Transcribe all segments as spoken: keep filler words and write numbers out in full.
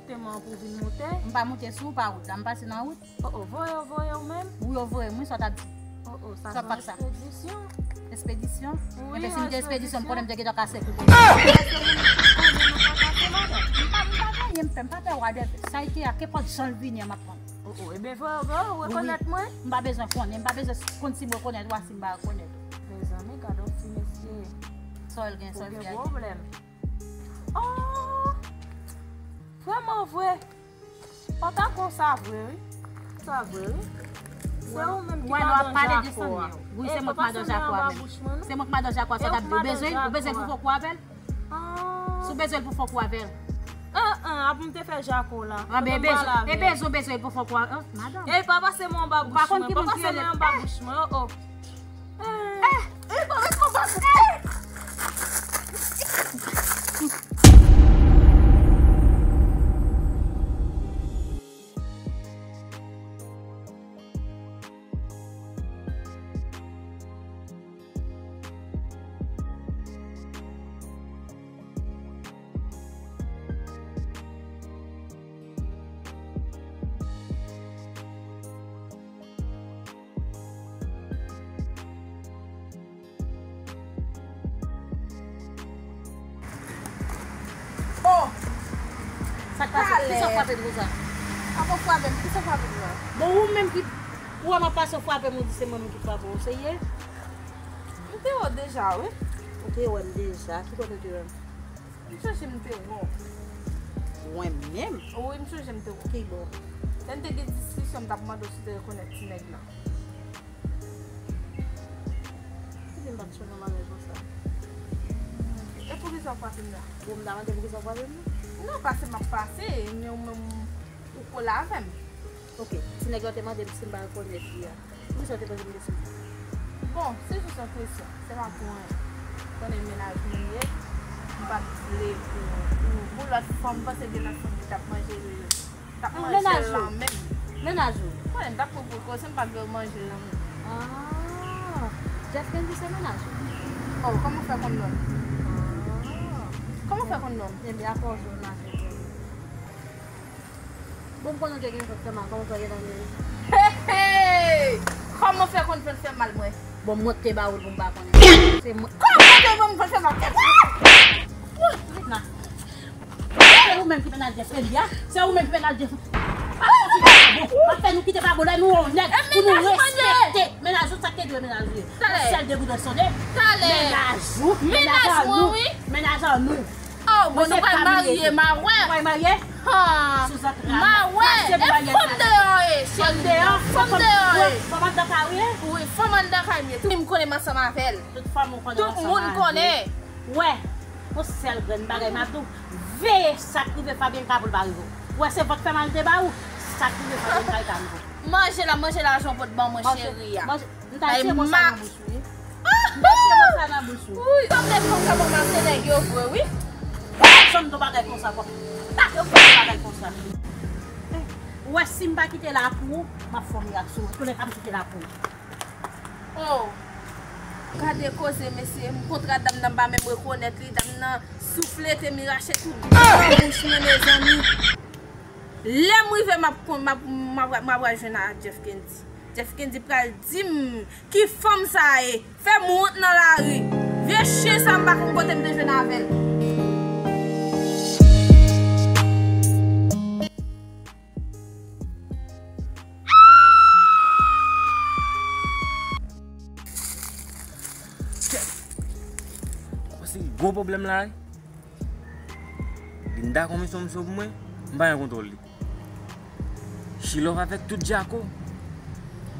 Te man pou vin moute. M pa moute sou ou pa wout la, m pase nan wout. Oh, oh, voye yo, voye yo menm. Wi, yo voye m, wi, sa w t ap di. Oh, oh, sa se yon ekspedisyon. Ekspedisyon? Wi, enben si m te ekspedisyon, m konnen m te gentan kase kou. Èske moun konnen nou pa kase, madanm? M pa, m pa genyen, m pè, m pa pè wade. Sa ete a, kenpòt jan l vini an, m ap pran. Oh, oh, enben voye yo, voye yo, rekonèt mwen. M pa bezwen konnen, m pa bezwen konn si m rekonèt ou a si m pa rekonèt ou. Mezanmi, gade yon ti mesye. Sa l gen, sa l gen. Ou gen pwoblèm. Oh! Vrèman vre. Papa konsa vre, wi. Sa vre, wi. Se ou menm ki madan Jako a. Wi, se mwen ki madan Jako a menm. Se mwen ki madan Jako a, sa w t ap di. Ou bezwen, ou bezwen pou fò kou avè l? Si w bezwen l pou fò kou avè l. An, an, ap m te fè Jako la. An, ben, e bezwen, e bezwen, ou bezwen l pou fò kou avè l. Madanm. E pa pase mwen anba bouch mwen. Pa pase mwen anba bouch mwen, oh, oh. Oh! Sa k pase? Kisa w frape m konsa? Apa w frape m? Kisa w frape m la? Bon, ou menm ki, ou wè m ap pase, w frape m, ou di se mwen menm ki frape w. Serye? M te wè w deja, wi. Ou te wè m deja? Ki kote w te wè m? M sonje m te wè w. Wè m menm? Wi, m sonje m te wè w. Ki bò? Lè n te gen diskisyon, m t ap mande w si w te rekonèt ti nèg la. Kite m pa t sonje w malè konsa. E poukisa w frape m la? Bon, m ta mande poukisa w frape m nan? Non, pase m ap pase, men ou menm ou kole avè m. Ok, ti nèg la te mande m si m pa rekonèt li a. Poukisa w te poze m kesyon sa? Bon, se jis yon kesyon. Se pa pou anyen. Konnen mennaj mwen ye. M pa t vle pou, pou, pou lòt fanm panse gen lòt fanm ki t ap manje l, t ap manje l lan menm. Mennaj ou? Konnen m t ap pran prekosyon, m pa t vle yo manje l lan menm. Ah, Jeff Kendy se mennaj ou? Oh, kòman w fè konn non l? Ah. Kòman w fè konn non l? Ebyen, akoz ou nan Bon, m konnen w te gen zòt fè mal, kòman w fè gentan gen? Hey, hey! Kòman w fè konn fè, fè mal mwen? Bon, mwen te ba ou l pou m pa konnen. Se mwen. Kòman w te ban m fè, fè mal? Se ou menm ki mennaj Jeff Kendy a? Se ou menm ki mennaj Jeff. Bon, w ap fè nou kite pa bon lè nou wè yon nèg pou nou respekte. Mennaj ou, sa k te dwe mennaj ou ye. Yon sèl de goud sonnen. Mennaj ou, mennaj an nou. Mennaj an nou. Oh, bon, nou pral marye, m a wè. Ou pral marye? Ha, m a wè. E fanm deyò ye, cheri. Fanm deyò ye. Fanm anndan kay ou ye? Wi, fanm anndan kay m ye. Tout moun konnen m ansanm avè l. Tout fanm ou konnen ansanm avè l. Tout moun konnen. Wè, yon sèl grenn bagay m ap di w, veye sa k rive Fabienka pou l pa rive w. Wè, se vant fè mal te ba ou, sa k rive Fabienka li ka rive w. Manje la, manje la, jan w pot ban mwen, cheri a. Manje, manje. M ta retire mò sa nan bouch ou, wi. M ta retire mò sa nan bouch ou. Wi, sa vle di konsa, konsa se nèg yo vre, wi. Pa janm di yon bagay konsa ankò. Pa janm di yon bagay konsa. Ou wè, si m pa kite la pou ou, m ap fè yon mirak sou ou. Kounye a m kite la pou ou. Oh, gade koze, mesye. M kontre a dam nan, m pa menm rekonèt li. Dam nan souflete m, li rache tout bouch mwen, mezanmi. Lè m rive, m ap kon-, m ap, m ap, m ap pral jwenn a Jeff Kendy. Jeff Kendy pral di m ki fanm sa ye. Fè m wont nan lari. Vye chen sa, m pa konn kote m te jwenn avè l. Ou panse ki gwo pwoblèm la ye? Linda konn misyon misyon pou mwen, m pa gen kontwòl li. Chilòv avèk tout Djako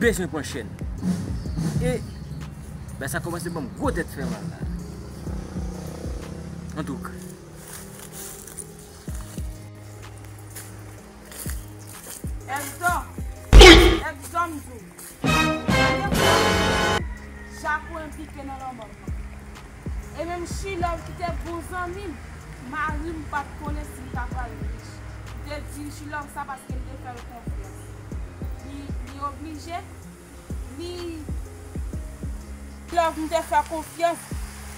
bezwen pran chèn. E, bagay sa kòmanse ban m gwo tèt fè mal la. Antouka. Ègzò, ègzò m di w. Jako enplike nan lanmò m nan. E menm Chilòv ki te bon zanmi m, mari m pa t konnen si m ta pral rich. M te di Chilòv sa paske m te fè l konfyans. Li, li oblije, li, Chilòv m te fè konfyans,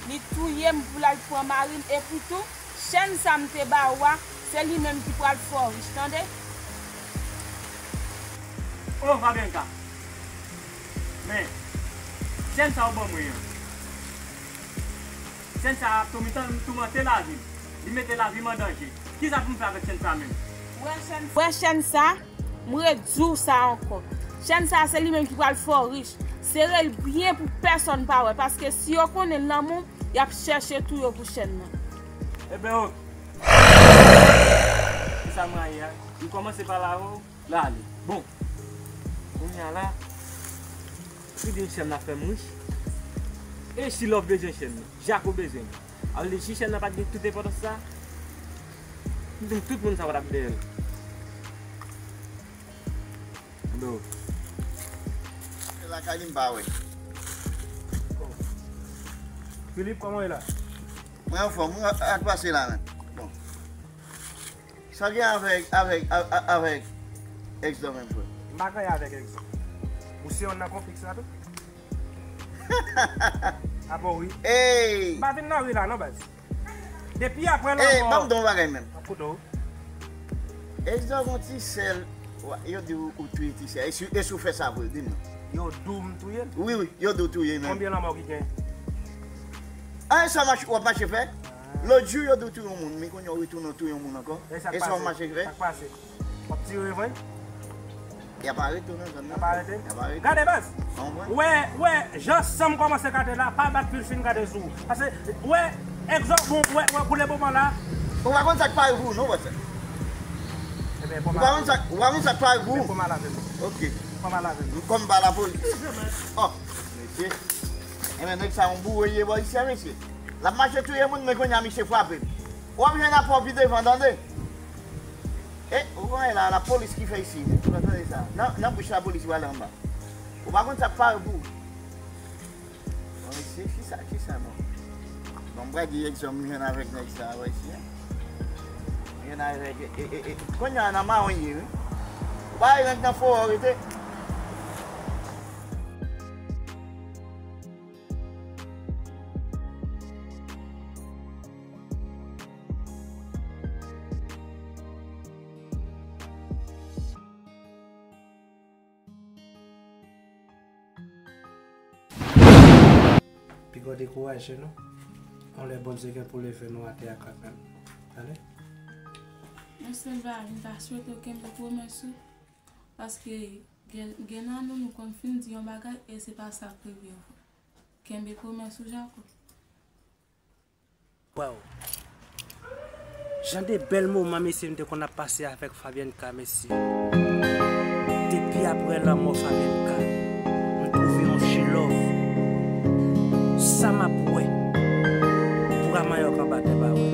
li touye m pou l al pran mari m. Epi tou, chèn sa m te ba ou a, Se li menm ki pral fè w rich, tande? O Fabianca, men chèn sa ou ban mwen an, chèn sa ap toumante lavi m, li mete lavi m an danje. Kisa pou m fè avèk chèn sa menm? Wè chèn sa, m redi w sa ankò. Chèn sa se li menm ki pral fè w rich. Sere l byen pou pèsonn pa wè, paske si yo konnen l nan men w, y ap chèche touye w pou chèn nan. Ebyen o. Kisa m rayi a? Li kòmanse pale avè w, l ale. Bon. Kounye a la, si di chèn nan fè m rich, e si Love bezwen chèn nan, Jaco bezwen l. Al di si chèn nan pa t gen tout enpòtans sa, m di tout moun sa pa t ap dèyè l. Bro. Se lakay li m pa wè. Philippe, kòman w ye la? Mwen anfòm, mwen ak pase la menm. Bon. Sa gen avèk, avèk, avèk, avèk Exor menm frè? M pa gen anyen avèk Exor. Ou se youn nan konflik sa tou? Abò wi. Ey! M pa vin nan ri la non baz. Depi apre lanmò. Ey, ban m di w yon bagay menm. M ap koute w. Exor gon ti sè l, yo di w touye ti sè. E si, e si w fè sa vre, di m non. Yo di w m touye l? Wi, wi, yo di w touye menm. Konbyen lanmò ki gen? A, e sa w ap mache fè? Lòt jou yo di w touye yon moun, men kounye a w retounen w touye yon moun ankò. E sa w ap mache fè? Sa k pase? W ap tire vre? Y ap arete w nan zòn nan. Y ap arete? Y ap arete. Gade baz! Ou wè, ou wè, jan san m kòmanse gade la, pa bat pil fin gade sou ou. Paske, ou wè, egzanp, bon, ou wè, ou wè, pou le moman la. Ou pa konn sa k pare pou ou non, bòs. Ou pa konn sa, ou pa konn sa k pare pou ou. Ebyen, pran mal avè m. Ok. Pran mal avè m. Kòm m pa lapolis. Oh, mesye. Ebyen, nèg sa yon boure l ye bò isi a, mesye. L ap mache touye moun, men kounye a misye frape m. W ap jwenn apre w pi devan, tande. E, ou konnen la, lapolis ki fè isi, wi. Ou pa tande sa? Nan, nan bouch lapolis, ou ale anba. Ou pa konn sa k pare pou ou. Bon, mesye, kisa, kisa non? Bon, m pral di egzanp m jwenn avèk nèg sa a, wè isi, en. M jwenn avèk, e, e, e, kounye a nan mawon l ye, wi. Ou pa wè nèg nan fowè w rete? Piga w dekouraje nou. Yon lè Bondye gen pou leve nou atè a kanmenm. Ale. Mwen sèl bagay, m ta swete w kenbe pwomès ou. Paske gen, gen nan nou, nou konn fin di yon bagay e se pa sa k rive vre. Kenbe pwomès ou, Jaco. Waw. Jan de bèl moman mesye m te konn ap pase avèk Fabianca mesye. Depi aprè lanmò Fabianca, m twouve yon chilòv. Sa m ap wè pou ramanyòk anba tè pa wè.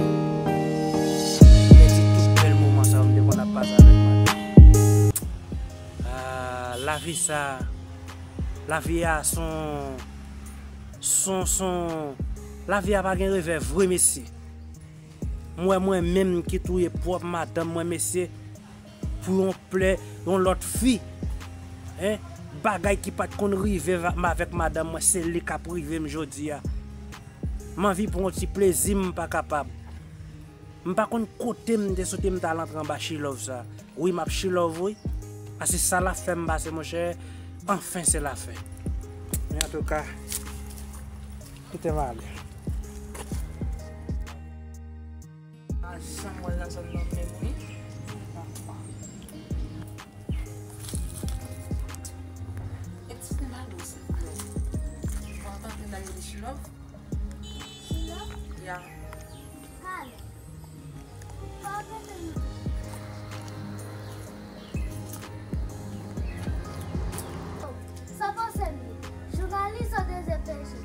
Pèdi tout bèl moman sa yo m te konn ap pase avèk madanm. Ah, lavi sa, lavi a son, son, son, lavi a pa gen revè vre mesye. M wè mwen menm ki touye pwòp madanm mwen mesye, pou yon plè yon lòt fi. Hein? Bagay ki pa t konn rive m avèk madanm mwen, se li k ap rive m jodi a. M anvi pran yon ti plezi m pa kapab. M pa konn kote m te soti m t al antre anba chilòv sa. Wi, m ap chilòv wi. Paske sa l ap fè m pase monchè, anfen se lafen. Men antouka, kite m ale. Pa janm wè l nan zòn nan menm wi. Excuse me, my love, silvouplè. Ou pa tande nan yon chilòv? Chilòv? Ya. Talè. Pa tande nan. Sa panse m ye. Jounalis an dezepèche.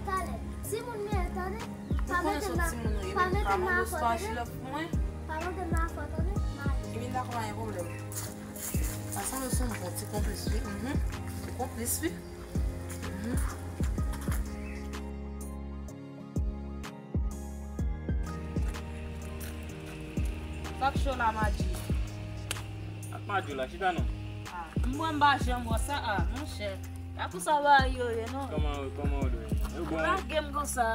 Talè. Timoun mwen tande. Pa mete m nan afè tande. Pa mete m nan afè tande. Mari. Kimina, kòman gen pwoblèm? Sa sanble se yon bon ti konplis wi. Mhm. Ti konplis wi. Mhm. Sa k cho la, Madji? Ak Madji la, chita non. Ah, m wè m pa janm wè sa, ah, monchè. Pa konsa bagay yo ye non. Kòman, kòman w dwe? Yo bon? Lage m konsa.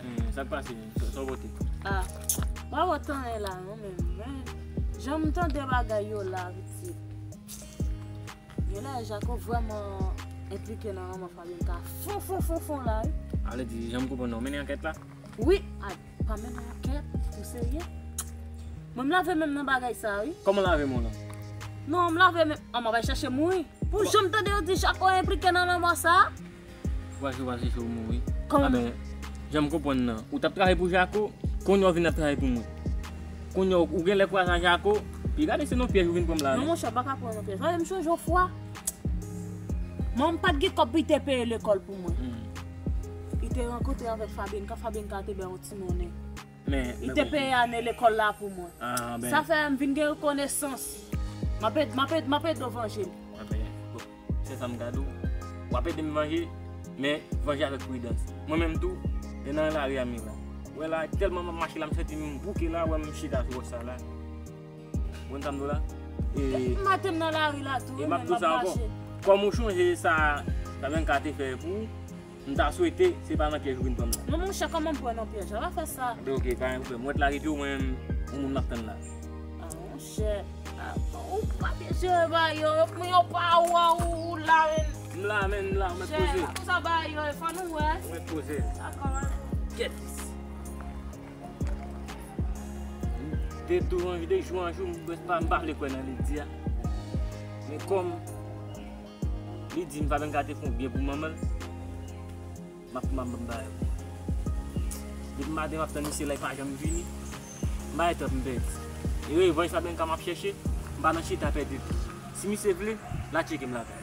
Hmm, sa k pase? Sa, sa w pote? Ah. Bravo, Tanlè la, non, men, men, jan m tande bagay yo la, pitit. Genlè Jako vrèman enplike nan lanmò Fabien ka fon, fon, fon, fon la, wi. Ale di, jan m konprann nan, w mennen ankèt la? Wi, a, pa mennen ankèt, ou serye? Mwen, m lave men m nan bagay sa, wi. Kòman lave men w lan? Non, m lave men, an, m ap al chèche mouri. Pou jan m tande yo di Jako enplike nan lanmò sa. Ou pa sou pase sou mouri. Kòman? A ben, jan m konprann nan, ou t ap travay pou Jako, kounye a w vin ap travay pou mwen. Kounye a ou genlè kwaz a Jako, pi gade se nan pyèj ou vin pran m la. Non, monchè, m pa ka pran nan pyèj. Paske m chonje yon fwa, manman m pa t gen kòb pou l te peye lekòl pou mwen. Li te rankontre avèk Fabien, kan Fabien ka te bay yon ti monnen. Li te peye ane lekòl la pou mwen. Sa fè m vin gen rekonesans. M ap ed-, m ap ed-, m ap ede w vanje l. Bon, se sa m ka di w. W ap ede m vanje, men vanje avèk pridans. Mwen menm tou, e nan lari a m ye la. Ou wè la, tèlman m ap mache la, m santi m bouke la, ou wè m chita sou wòch sa la. Ou konn sa m di w la? E maten m nan lari la tou, wi, men m ap mache. Kòm ou chonje sa, sa menm ka te fè pou ou, m ta swete se pa nan pyèj ou vin pran m la. Non, monchè, kòman m pran nan pyèj la? Pa fè sa. Oke, pa gen pwoblèm. Ou ret la, rete w, mwen, yon moun m ap tann la. A, monchè, a, ou pa byen jere bagay yo, yo pa wè w, ou la, men. M la, men, m la, mwen poze. Monchè, pa konsa bagay yo, fò nou wè. Mwen poze. Dakò, mwen. Kèt. De tou an, de jou an jou, m pa, m pa vle kwè nan Lidi a. Men kòm li di m Fabien ka te fè yon byen pou manman l, m ap kouman ban m bagay pou mwen. Depi maten m ap tann misye la, li pa janm vini. M pa gen tan pou m pèdi. E revanj Fabien ka m ap chèche, m pa nan chita pèdi tou. Si misye vle, l a tcheke m lakay.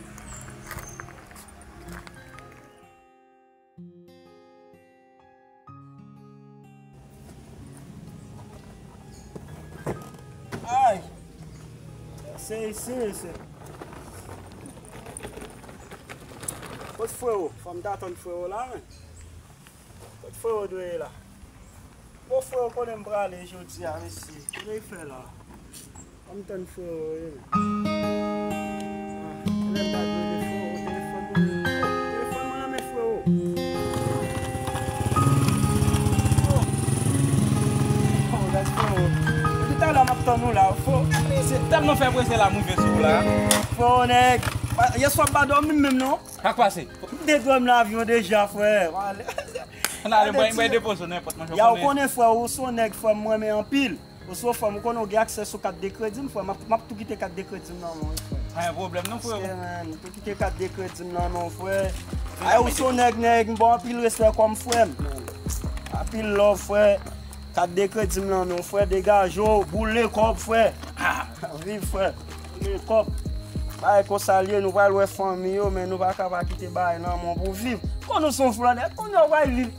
Ay! Se isi, mesye. Kot frewo? Fò m ta tann frewo la, men. Kot frewo dwe ye la? Bon, frewo konnen m prale jodi a, mesye. Kile l fè la? Ann tann frewo, wi. Ah, lè m ta dwe de frewo, telefòn mwen. Oh, telefòn mwen nan men frewo. Oh. Oh, gad frewo. Depi talè m ap tann ou la, frewo. Se tèlman fè prese la, m rive sou ou la. Frewo, nèg. Yèswa m pa dòmi menm, non. Sa k pase? M te dòmi nan avyon deja, frè. Ann ale, mwen, mwen depoze w nenpòt, mwen, jan w konnen. Ya, ou konnen, frè, ou se yon nèg, frè, m renmen anpil. Ou se yon frè m, ou konnen ou gen aksè sou kat de kredi m, frè. M ap, m ap tou kite kat de kredi m nan men w, wi, frè. Pa gen pwoblèm non, frè. Frè, man, tou kite kat de kredi m nan men w, frè. Ay, ou se yon nèg, nèg, m ba w anpil respè kòm frè m. Anpil love, frè. Kat de kredi m nan men w, frè. Degaje w, boule kòb, frè. Viv, frè. Boule kòb. Bagay konsa l ye, nou pral wè fanmi yo, men nou pa ka pa kite bagay nan men w pou viv. Konn ou se yon flannè, kounye a w pral viv.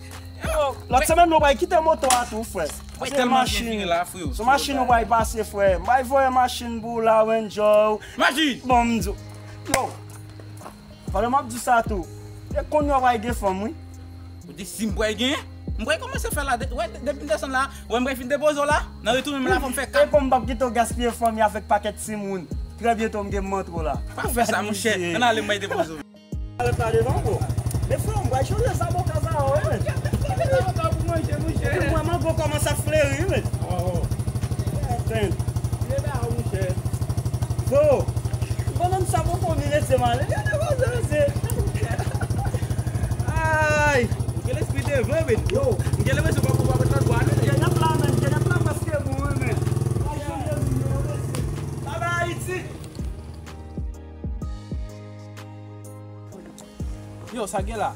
Yo, lòt semèn nou pral kite moto a tou, frè. Pase machin. Se machin ou pral pase, frè. M pral voye machin pou w la, Range. Machin! Bon, m di w. Yo. Pandan m ap di w sa tou. E kounye a w pral gen fanm, wi. Ou di si m pral gen? M pral kòmanse fè la. Wè, depi m desann la, wè m pral fin depoze w la. Nan retounen m la, fò m fè kat. E kòm m p ap kite w gaspiye fanmi avèk pakèt timoun. Trè byento m gen m antre w la. Pa fè sa, monchè. Ann ale, m pral depoze w. Alèt la devan, bro. Men frè, m pral chanje zaboka sa yo, wi, men. Zaboka pou manje, monchè. Epi m wè mango kòmanse ap fleri, wi, men. Oh, oh. Atann. Vye ba, monchè. Bro, bannann sa poko vin lese m ale. Gade kòman se. Ay! Ou gen lespri de vre, men. Yo. M gen lenpresyon pa pou pa met lòt bwa, non. Jenèf la, men. Jenèf la prèske bon, wi, men. Bye bye, Ayiti. Yo, sa gen la?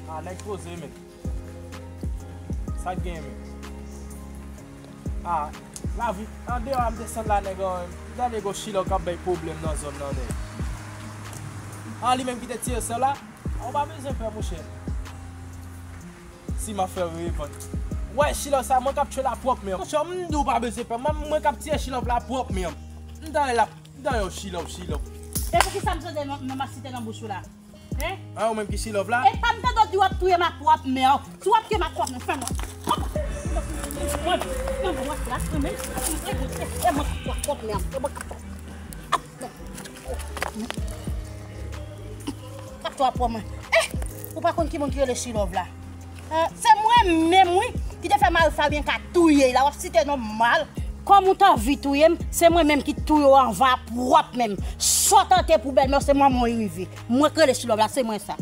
Ah, nèg poze, men. Sa gen, men. Ah, lavi, andeyò a m desann la, nèg, m gade gwo chilòv k ap bay pwoblèm nan zòn nan, nèg. Ah, li menm ki te tire sè la? Ah, ou pa bezwen pè, monchè. Si m ap fè revanj. Wè, chilòv sa, mwen k ap tchwe l a pwòp men. Monchè, m di w pa bezwen pè, mwen, mwen k ap tire chilòv la pwòp men. M talè l ap M ta yon chilòv, chilòv. E poukisa m tande non, non masite nan bouch ou la? Hein? Ah, ou menm ki chilòv la? E pa m tande w di w ap touye m ak pwòp men w. Si w ap touye m ak pwòp men, fè mwen. Mwen, mwen, mwen, mwen, mwen, mwen, e mwen k ap touye ak pwòp men w. E mwen k ap touye ak pwòp men w. K ap touye ak pwòp men. Eh, ou pa konn ki moun ki rele chilòv la? Eh, se mwen menm, wi. Ki te fè mari Fabien ka touye l la, w ap site non mal. Kòm ou t anvi touye m, se mwen menm ki touye w anvan a pwòp menm. Sa w tante pou bèlmè w, se manman w li rive. Mwen k rele Chilòv la, se mwen sa.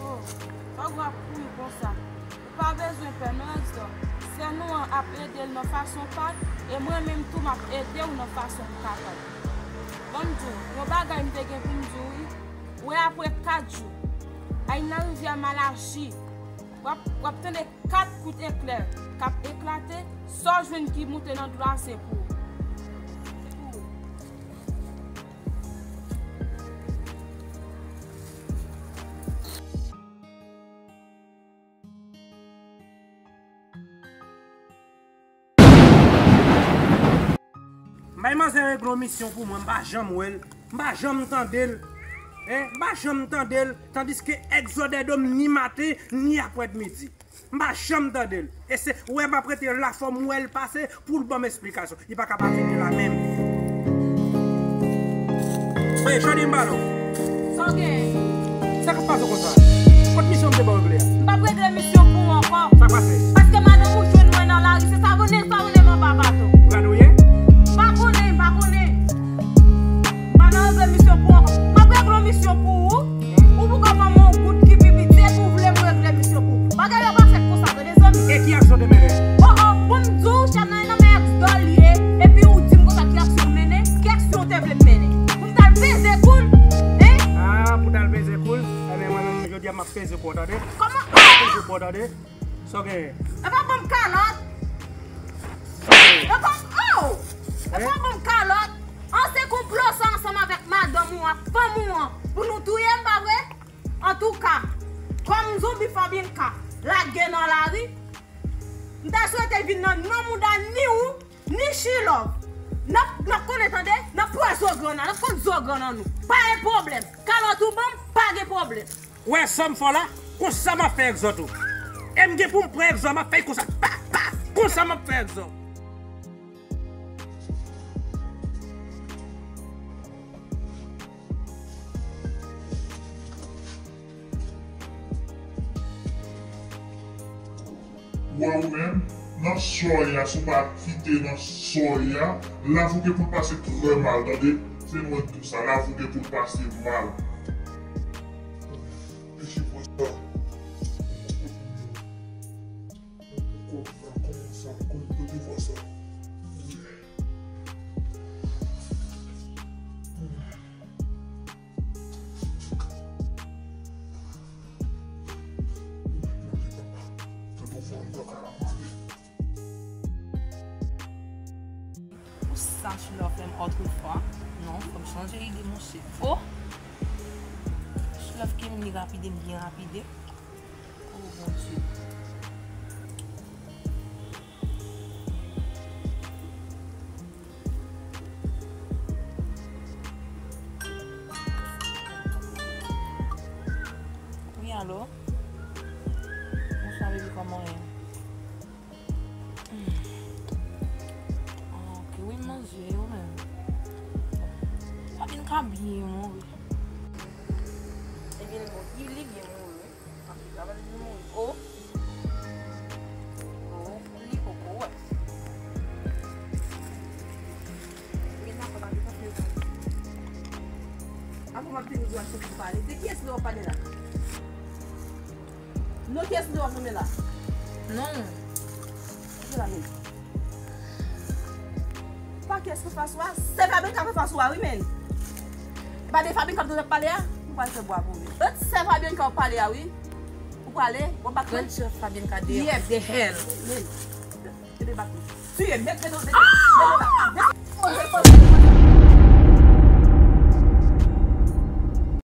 Oh, fòk w ap kouri konsa. Ou pa bezwen pè non, Exor. Sè nou an ap ede l nan fason pa l, e mwen menm tou m ap ede w nan fason m kapab. Ban m di w, yon bagay m te gen pou m di w wi. Ou wè apre kat jou, ay nan rivyè Malachi, w ap, w ap tande kat kout eklè k ap eklate, sa w jwenn ki moute nan dlo a se pou ou. Se pou ou. M bay manzè regle yon misyon pou mwen, m pa janm wè l, m pa janm tande l. Hein, m pa janm tande l, tandiske Exor dèyè do m ni maten, ni aprèmidi. M pa janm tande l. E se, ou wè m ap rete la fò m wè l pase pou l ban m esplikasyon. Li pa ka pa vini la menm. Hey, jodi m ba nou. Sa w gen? Sa k ap pase konsa? Kot misyon m te ba w regle a? M p ap regle misyon pou ou ankò. Sa k pase? Paske madanm ou jwenn mwen nan lari, se savone, savone m anba bato. Gade w ye? M pa konnen, m pa konnen. M pa nan regle misyon pou ou ankò. M ap regle yon misyon pou ou. Ou poko ban mwen yon goud ki pi piti, epi w vle m regle misyon pou ou. Bagay yo pa fèt konsa, tande, zanmi. E ki aksyon w te mennen? Oh, oh, bon, m di w, chèn nan nan men Exor li ye, epi ou di m konsa ki aksyon m mennen, ki aksyon w te vle m mennen? Pou m t al peze kou l, hein? Ah, pou w t al peze kou l? Ebyen, mwen menm, jodi a, m ap peze kou w, tande? Kòman? M ap peze kou w, tande? Sa w genyen? E pa ban m kalòt. E pa, oh! E pa ban m kalòt. An se konplo sa ansanm avèk madanm ou an, fanm ou an, pou nou touye m, pa vre? Antouka, kòm zonbi Fabien ka lage nan lari, m ta swete vin nan non mouda ni ou, ni Chilòv. N ap, n ap konnen, tande, n ap pran zogrann nan, n ap konn zogrann nan nou. Pa gen pwoblèm. Kalòt ou ban m, pa gen pwoblèm. Ou wè sa m fè w la? Konsa m ap fè Exor tou. E m gen pou m pran Exor, m ap fè l konsa. Pa, pa! Konsa m ap fè Exor. Wè ou menm, nan sòy a, si w pa kite nan sòy a, lavi w gen pou l pase trè mal, tande? Se mwen k di w sa, lavi w gen pou l pase mal. Mesye, pran sa. Kòb la, kòman sa, kote w te pran sa? Pou sa Chilòv fè m otrefwa. Non, fò m chanje ide, monchè. Oh! Chilòv ki vini rapide, m byen rapide. Oh, Bondye. Wi, alo? Bonswa, baby, kòman w ye? Hmm. Ah, ok, wi, m manje, ou menm? Fabien ka byen mouri. Ebyen, li byen mouri, wi. Anpil travay li mouri. O. O, li poko wè. Wi, nan fò pa te konfye sa. Avan m ap vin di w achte pou pale. De kiyès li w ap pale la? Non, kiyès li w ap nonmen la? Non. Kiyès la menm? Pa kiyès ki anfas ou a, se Fabien k ap anfas ou a, wi, menn. E pa de Fabien k ap pale a, ou pral fè bwa pou ou. Ret se Fabien k ap pale a, wi. Ou prale, w ap bat mwen. Ret se Fabien k ap de, de hèl. Menn. Tiye, met, met, met, met, met, met, met,